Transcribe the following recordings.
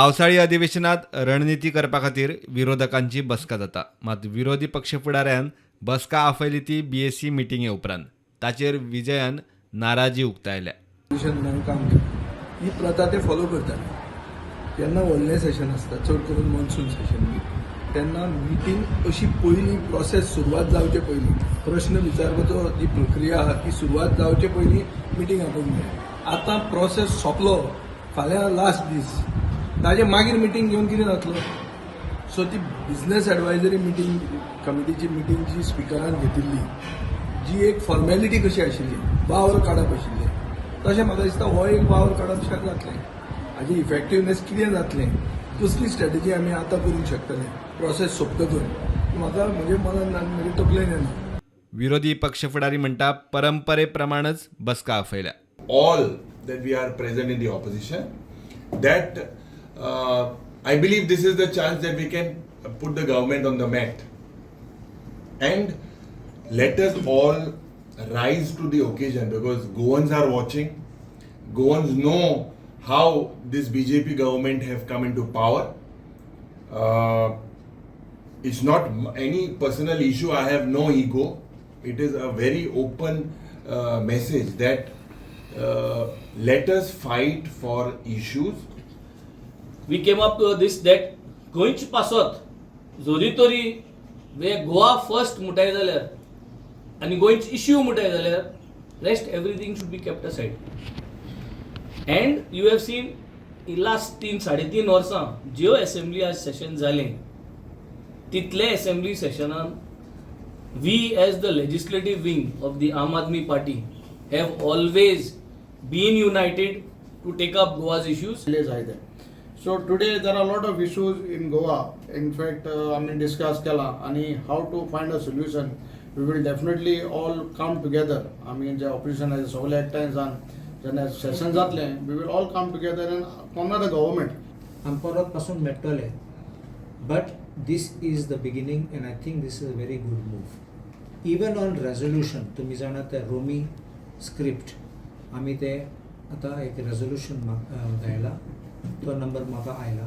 पावसाळी अधिवेशनात रणनिती करपा खातीर विरोधकांची बसका जाता. मात विरोधी पक्ष फुडाऱ्यान बसका आपयली ती बीएसी मिटिंगे उपरांत. ताचेर विजयान नाराजी उक्तायल्या. ऑपोजिशन म्हणून काम केलें. ही प्रथा ते फॉलो करताले. जेन्ना व्हडलें सेशन आसता, चड करून मॉन्सून सेशन बी, तेन्ना मिटींग अशी पयलीं प्रोसेस सुरवात जावचे पयलीं, प्रश्न विचारपाचो जी प्रक्रिया आहा ती सुरवात जावचे पयलीं मिटींग आपोवंक जाय. आतां प्रोसेस सोंपलो, फाल्यां लास्ट दीस, ताजे मागीर मिटींग घेवन कितें जातलो? सो ती बिझनेस एडवायजरी मिटींग कमिटीची मिटींग जी स्पिकरान घेतिल्ली, जी एक फॉर्मेलिटी कशी आशिल्ली, वावर काडप आशिल्लें, तशें म्हाका दिसता हो एक वावर काडप शें जातलें. हाजी इफेक्टिवनेस कितें जातलें, कसली स्ट्रॅटेजी आमी आतां करूंक शकतले प्रोसेस सोंपतकच, म्हाका म्हणजे मनान म्हणजे तकलेन येना. विरोधी पक्ष फुडारी म्हणटा, परंपरेप्रमाणच बसका आपयल्या. All that we are present in the opposition, that I believe this is the chance that we can put the government on the mat. And let us all rise to the occasion because Goans are watching. Goans know how this BJP government have come into power. It's not any personal issue. I have no ego. It is a very open message that let us fight for issues. We came up to this that गोंयचे पासत जरी तरी वे Goa first म्हणटाय जाल्यार आनी गोंयचे issue म्हणटाय जाल्यार, rest everything should be kept aside. And you have seen, last 3-3.5 वर्सां ज्यो एसेंब्ली आज सेशन जालें, तितले assembly सेशनान we as the legislative wing of the Aam Aadmi Party have always been united to take up Goa's issues. जाय ते. So today there are lot of issues in Goa. In fact, आमी discuss केला आनी how to find a solution. We will definitely all come together. आमी जे opposition आसा सगळे एकठांय जावन जेन्ना सेशन जातलें, we will all come together and corner the government. आम परत पासून मेळटले, but this is the beginning and I think this is a very good move. Even on resolution, तुमी जाणा ते रोमी स्क्रिप्ट, आमी ते आतां एक रेजोल्युशन धाडला, तो नंबर म्हाका आयला.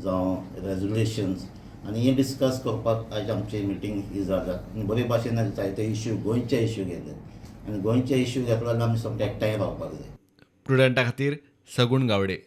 जावं रेजोल्युशन्स आनी हें डिस्कस करपाक आयज आमची मिटींग ही जाता आनी बरे भाशेन जायते इश्यू, गोंयचे इश्यू घेतले आनी गोंयचे इश्यू घेतले जाल्यार आमी सगळे एकठांय रावपाक जाय. प्रुडंटा खातीर सगूण गावडे.